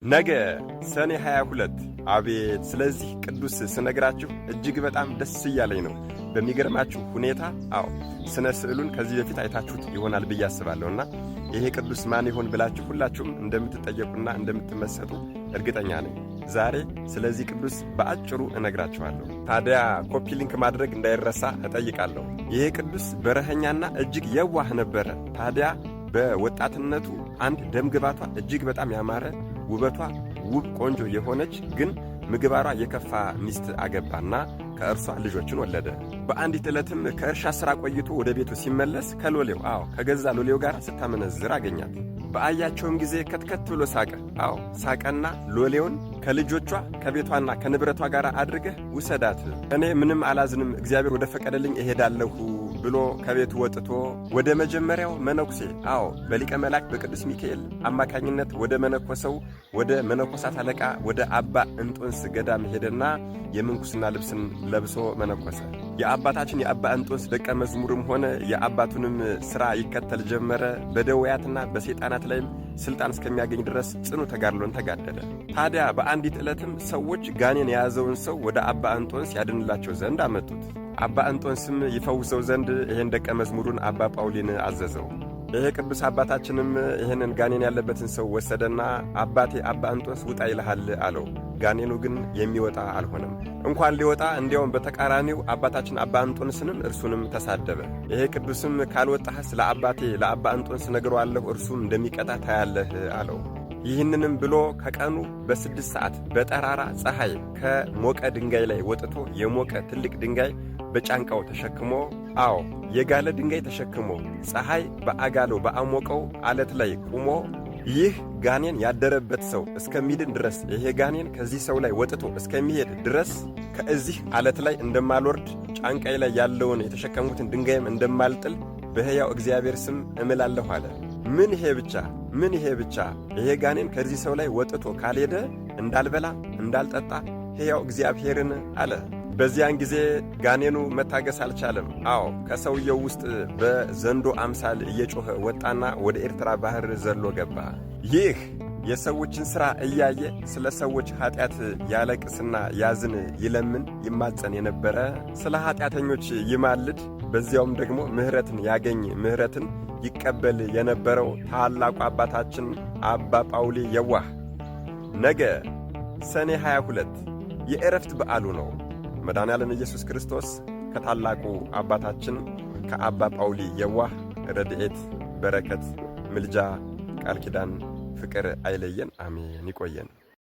ነገ ሰኔ 22። አቤት፣ ስለዚህ ቅዱስ ስነግራችሁ እጅግ በጣም ደስ እያለኝ ነው። በሚገርማችሁ ሁኔታ አዎ፣ ስነ ስዕሉን ከዚህ በፊት አይታችሁት ይሆናል ብዬ አስባለሁና ይሄ ቅዱስ ማን ይሆን ብላችሁ ሁላችሁም እንደምትጠየቁና እንደምትመሰጡ እርግጠኛ ነኝ። ዛሬ ስለዚህ ቅዱስ በአጭሩ እነግራችኋለሁ። ታዲያ copy link ማድረግ እንዳይረሳ እጠይቃለሁ። ይሄ ቅዱስ በረኸኛና እጅግ የዋህ ነበረ። ታዲያ በወጣትነቱ አንድ ደምግባቷ እጅግ በጣም ያማረ፣ ውበቷ ውብ ቆንጆ የሆነች ግን ምግባሯ የከፋ ሚስት አገባና ከእርሷ ልጆችን ወለደ። በአንዲት ዕለትም ከእርሻ ሥራ ቆይቶ ወደ ቤቱ ሲመለስ ከሎሌው፣ አዎ፣ ከገዛ ሎሌው ጋር ስታመነዝር አገኛት። በአያቸውም ጊዜ ከትከት ብሎ ሳቀ። አዎ፣ ሳቀና ሎሌውን ከልጆቿ ከቤቷና ከንብረቷ ጋር አድርገህ ውሰዳት፣ እኔ ምንም አላዝንም፣ እግዚአብሔር ወደ ፈቀደልኝ እሄዳለሁ ብሎ ከቤቱ ወጥቶ ወደ መጀመሪያው መነኩሴ፣ አዎ፣ በሊቀ መላእክት በቅዱስ ሚካኤል አማካኝነት ወደ መነኮሰው ወደ መነኮሳት አለቃ ወደ አባ እንጦንስ ገዳም ሄደና የምንኩስና ልብስን ለብሶ መነኮሰ። የአባታችን የአባ እንጦንስ ደቀ መዝሙርም ሆነ፣ የአባቱንም ሥራ ይከተል ጀመረ። በደዌያትና በሰይጣናት ላይም ሥልጣን እስከሚያገኝ ድረስ ጽኑ ተጋድሎን ተጋደለ። ታዲያ በአንዲት ዕለትም ሰዎች ጋኔን የያዘውን ሰው ወደ አባ እንጦንስ ያድንላቸው ዘንድ አመጡት። አባ እንጦንስም ይፈውሰው ዘንድ ይህን ደቀ መዝሙሩን አባ ጳውሊን አዘዘው። ይሄ ቅዱስ አባታችንም ይህንን ጋኔን ያለበትን ሰው ወሰደና አባቴ አባ እንጦንስ ውጣ ይልሃል አለው። ጋኔኑ ግን የሚወጣ አልሆነም። እንኳን ሊወጣ እንዲያውም በተቃራኒው አባታችን አባ እንጦንስንም እርሱንም ተሳደበ። ይሄ ቅዱስም ካልወጣህስ ለአባቴ ለአባ እንጦንስ ነግረዋለሁ፣ እርሱም እንደሚቀጣ ታያለህ አለው። ይህንንም ብሎ ከቀኑ በ6 ሰዓት በጠራራ ፀሐይ ከሞቀ ድንጋይ ላይ ወጥቶ የሞቀ ትልቅ ድንጋይ በጫንቃው ተሸክሞ፣ አዎ፣ የጋለ ድንጋይ ተሸክሞ ፀሐይ በአጋለው በአሞቀው አለት ላይ ቁሞ ይህ ጋኔን ያደረበት ሰው እስከሚድን ድረስ፣ ይሄ ጋኔን ከዚህ ሰው ላይ ወጥቶ እስከሚሄድ ድረስ ከእዚህ አለት ላይ እንደማልወርድ፣ ጫንቃዬ ላይ ያለውን የተሸከምኩትን ድንጋይም እንደማልጥል በሕያው እግዚአብሔር ስም እምላለሁ አለ። ምን ይሄ ብቻ፣ ምን ይሄ ብቻ፣ ይሄ ጋኔን ከዚህ ሰው ላይ ወጥቶ ካልሄደ እንዳልበላ እንዳልጠጣ ሕያው እግዚአብሔርን አለ። በዚያን ጊዜ ጋኔኑ መታገስ አልቻለም። አዎ፣ ከሰውየው ውስጥ በዘንዶ አምሳል እየጮኸ ወጣና ወደ ኤርትራ ባህር ዘሎ ገባ። ይህ የሰዎችን ሥራ እያየ ስለ ሰዎች ኀጢአት ያለቅስና ያዝን፣ ይለምን ይማጸን የነበረ፣ ስለ ኀጢአተኞች ይማልድ፣ በዚያውም ደግሞ ምሕረትን ያገኝ ምሕረትን ይቀበል የነበረው ታላቁ አባታችን አባ ጳውሊ የዋህ ነገ ሰኔ 22 የዕረፍት በዓሉ ነው። መድኃኔ ዓለም ኢየሱስ ክርስቶስ ከታላቁ አባታችን ከአባ ጳውሊ የዋህ ረድኤት፣ በረከት፣ ምልጃ፣ ቃል ኪዳን፣ ፍቅር አይለየን። አሜን። ይቆየን።